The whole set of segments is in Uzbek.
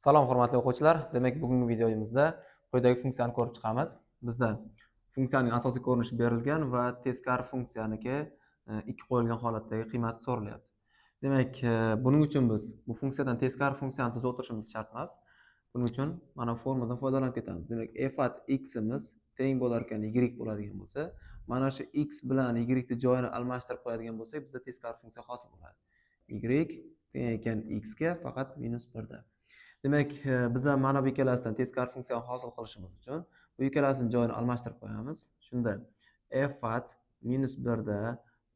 Salom, hurmatli o'quvchilar. Demak, bugungi videomizda quyidagi funksiyani ko'rib chiqamiz. Bizda funksiyaning asosiy ko'rinishi berilgan va teskari funksiyaniki ikki qo'yilgan holatdagi qiymati so'ralyapti. Demak, buning uchun biz bu funksiyadan teskari funksiyani tuzib o'tirishimiz shart emas. Buning uchun mana formadan foydalanib ketamiz. Demak, f at x imiz teng bo'lar ekan y bo'ladigan bo'lsa, mana shu x bilan y ni joyini almashtirib qo'yadigan bo'lsak, bizda teskari funksiya hosil bo'ladi. Y teng ekan x ga faqat minus 1 da. Demak, biza mana bu ikkalasidan teskari funksiyani hosil qilishimiz uchun bu ikkalasini joyini almashtirib qo'yamiz. Shunda f at minus 1 da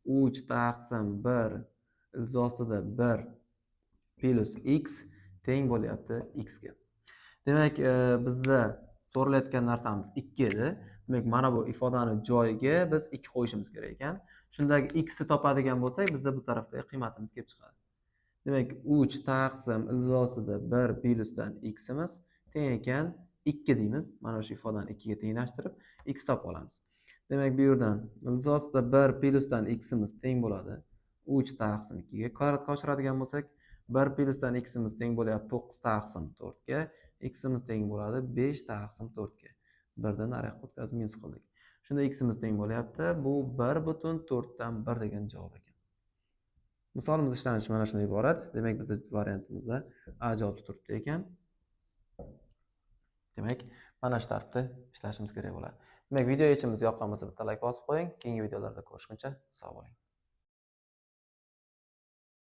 3 taqsim 1 ildizosida 1 plus x teng bo'lyapti x ga. Demak, bizda so'ralayotgan narsamiz 2 edi. Demak, mana bu ifodani joyiga biz 2 qo'yishimiz kerak ekan. Shundagi x ni topadigan bo'lsak, bizda bu tarafdagi qiymatimiz kelib chiqadi. Demak, 3 taqsim ildizosida 1 plusdan ximiz teng ekan 2 deymiz. Mana shu ifodani 2 ga tenglashtirib x topib olamiz. Demak, bu yerdan ildizosida 1 plusdan ximiz teng bo'ladi 3 taqsim 2 ga. Kvadratga oshiradigan bo'lsak, 1 plusdan ximiz teng bo'lyapti 9 taqsim 4 ga. Ximiz teng bo'ladi 5 taqsim 4 ga. Birdan nariyoqqa o'tkazib minus qildik. Shunda ximiz teng bo'lyapti. Bu 1,1 degan javob ekan. Misolimiz ishlanishi mana shundan iborat. Demak, bizni variantimizda A javobi turibdi ekan. Demak, mana shu tartibda ishlashimiz kerak bo'ladi. Demak, video yechimimiz yoqqan bo'lsa, bitta layk bosib qo'ying. Keyingi videolarda ko'rishguncha sog' bo'ling.